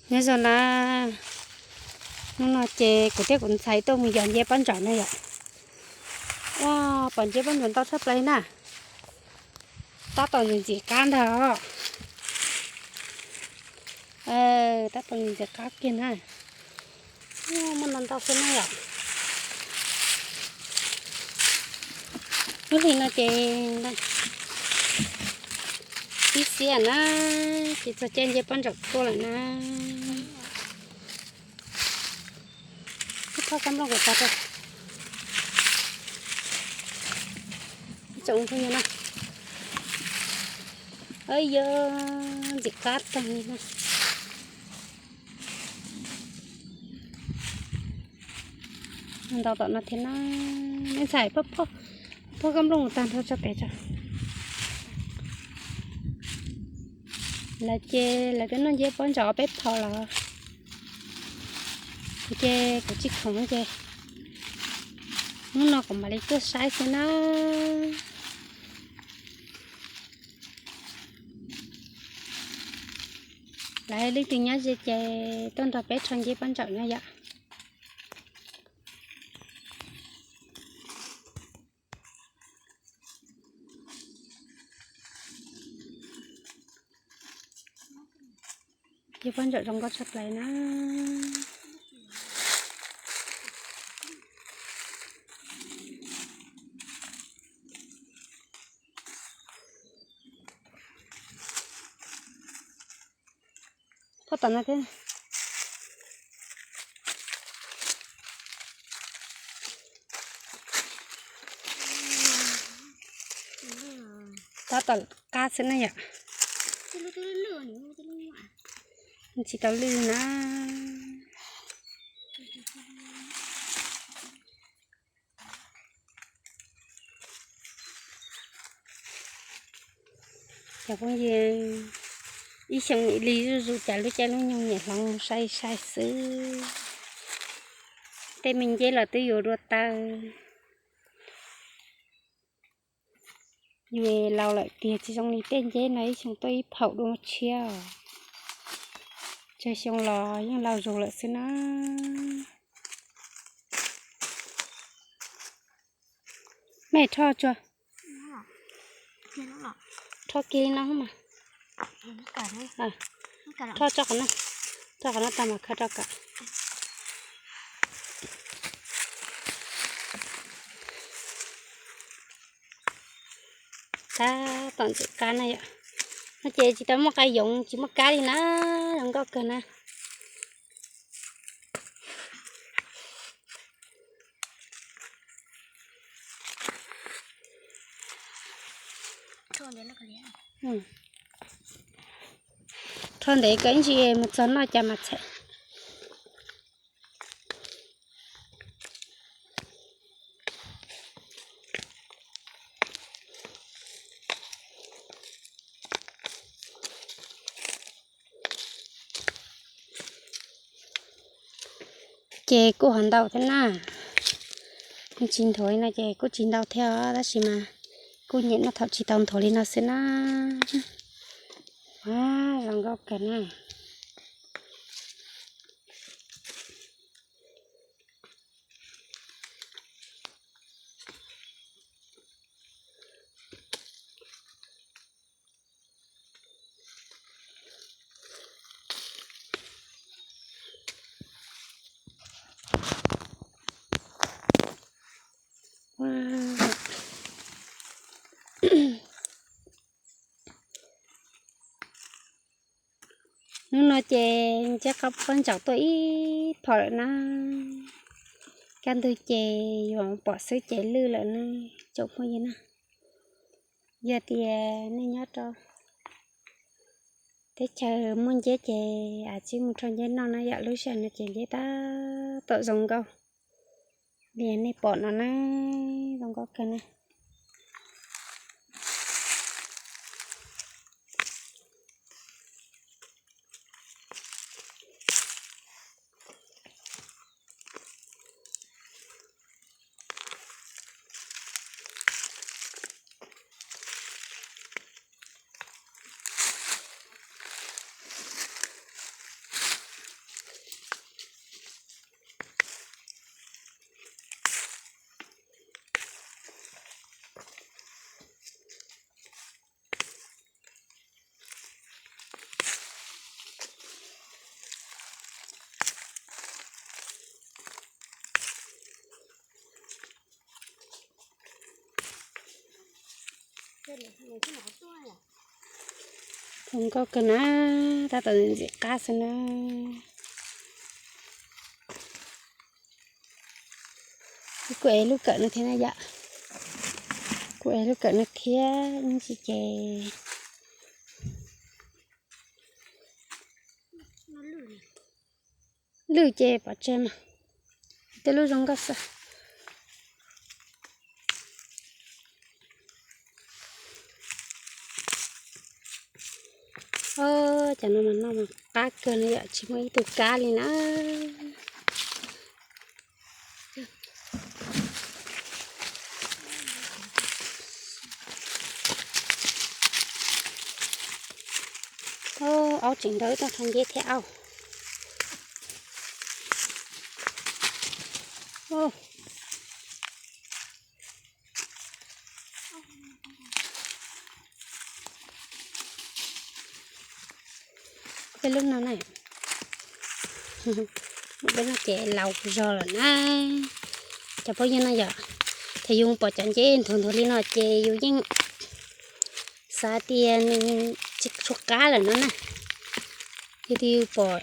Nyob zoo na, hnub no ces kuv thiab kuv ntxhais tuaj mus yos nceb pob ntsaum na yom. Ua, pom nceb pob ntsaum ntau tshaj plaws na. Tab tom ntxim ntxim qab ntag. Tab tom ntxim ntxim qab kiag na. Muaj ntau ntau xwb na yom. Lub hlis no ces ib xiab na, ces txog caij nceb pob ntsaum tuaj lawm na. Ib phoj kab nplooj kuv tag rau. Tsoom phooj ywg na, yog ntxim qab tag li na. Ntau tom no thiab na. Nej ntxhais, phoj kab nplooj kuv tag nrho tso pem tso. Lawv ces lawv twb noj nceb pob ntsaum ob peb phau lawm. Ces kuv tsis khoom ces hnub no kuv mam li tuaj saib xwb na. Lawv leej twg nyob ze ces tuaj nrog peb rho nceb pob ntsaum na yom. Nceb pob ntsaum zoo nkauj tshaj plaws na. Phoj tom no thiab. Tab tom qab xwb na yom. Tsis tau lwj na. Cov phooj ywg, ib xyoo ib li zuj zus cas lub caij lub nyoog nyiam hloov sai sai xwb. Tej me nceb los twb yuav dua taw. Yus laus lawm tiag tsis zoo li tej nceb no ib xyoo tuaj ib phaum dua tshiab. Tsawg xyoo los yeej laus zus lawm xwb na. Mej rho tsuag. Rho kiag li no mas. Rho tso qhov no, tso qhov no tag mas khaws rau kam. Tab tom ntxim qab na yom. No ces tsis tau muaj qab yoov tsis muaj kab li na, zoo nkauj kawg na. Rho ntev kawg ib ntsis mus txog noj cas mas txham. Ces kuj ho ntau thiab na. Tsis nthuav li no ces kuj tsis ntau thiab os, tab sis mas kuj nyiam noj thaum tsis tau nthuav li no xwb na. Zoo nkauj kawg na. Hnub no ces nceb pob ntsaum tuaj ib phom lawm na. Kaj ntug ces yuav pom xwb ces lwj lawm na, tsoom phooj ywg na. Yog tias nej nyob rau teb chaws muaj nceb ces tsij mus rho nceb noj na yom, lub sij hawm no ces nceb tab tom zoo nkauj li nej pom no na, zoo nkauj kawg na. Zoo nkauj kawg na, tab tom ntxim qab xwb na. Kuv ev lub kawm no thiab na yom. Kuv ev lub kawm no thiab ib ntsis ces lwj ces pov tseg mas. Tej lub zoo nkauj xwb. Cov no mas noj mas qab kawg no yom, tsis muaj ib tug kab li na. Aub tseem ntau ib tug qhov nceb thiab aub. Peb lub no na, peb no ces laus zog lawm na. Cov phooj ywg no yom, thaum yus pom cov nceb nthuav nthuav li no ces yus yeej xav tias nws tsis tshua qab lawm no na. Yog tias yus pom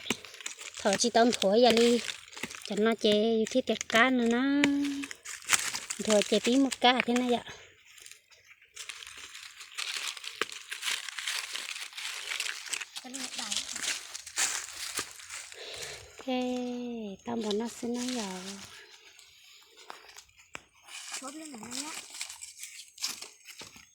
thaum tsis tau nthuav yam li cov no ces yus thiaj tias qab no na. Nthuav ces pib muaj kab thiab na yom. Tau npaum no xwb na yom.